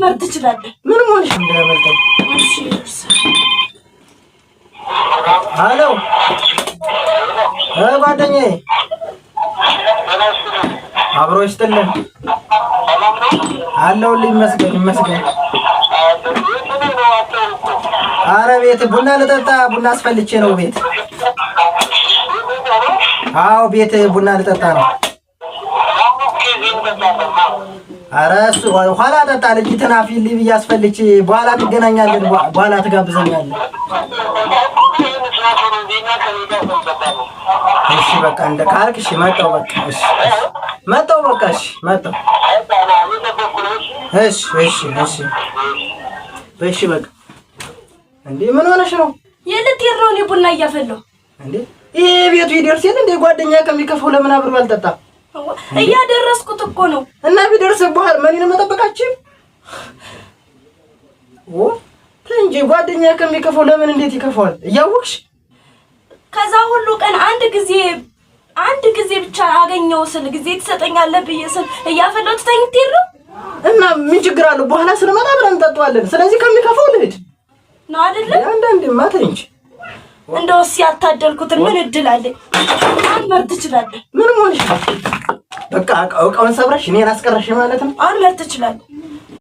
መር ትችላለህ። ምንም ሆንሽ እንዳያመልጠኝ። እሺ ይደርሳል። አሎ ጓደኛዬ፣ አብሮ ይስጥልን። አለሁልህ። ይመስገን ይመስገን። አረ ቤት ቡና ልጠጣ፣ ቡና አስፈልቼ ነው ቤት። አዎ ቤት ቡና ልጠጣ ነው። አረ እሱ ኋላ ጠጣ። ልጅትን አፊልኝ ብዬ አስፈልቼ በኋላ እንገናኛለን። በኋላ ትጋብዘኛለህ። እሺ በቃ እንደ ካልክ እሺ፣ መጣሁ በቃ። እሺ መጣሁ በቃ። እሺ መጣሁ። እሺ እሺ እሺ እሺ በቃ። እንዴ ምን ሆነሽ ነው? የልትሄድ ነው? እኔ ቡና እያፈላሁ እንዴ። ይሄ ቤቱ ይደርስ የለ እንዴ? ጓደኛ ከሚከፈው ለምን አብሮ አልጠጣም? እያደረስኩት እኮ ነው። እና ቢደርስ በኋላ መኔን መጠበቃችን ኦ እንጂ ጓደኛ ከሚከፈው ለምን እንዴት ይከፋዋል? እያወቅሽ ከዛ ሁሉ ቀን አንድ ጊዜ አንድ ጊዜ ብቻ አገኘው ስል ጊዜ ትሰጠኛለህ ብዬ ስል እያፈላሁ ትተኝ ትሄድ ነው። እና ምን ችግር አለው? በኋላ ስንመጣ አብረን እንጠጣዋለን። ስለዚህ ከሚከፋው ልሂድ ነው አይደለ? አንዳንዴማ ተይ እንጂ። እንደውስ ያታደልኩትን ምን እድል አለኝ? አሁን መር ትችላለህ። ምንም ሆንሽ በቃ እቃውን ሰብረሽ እኔን አስቀረሽ ማለት ነው። አሁን መር ትችላለህ።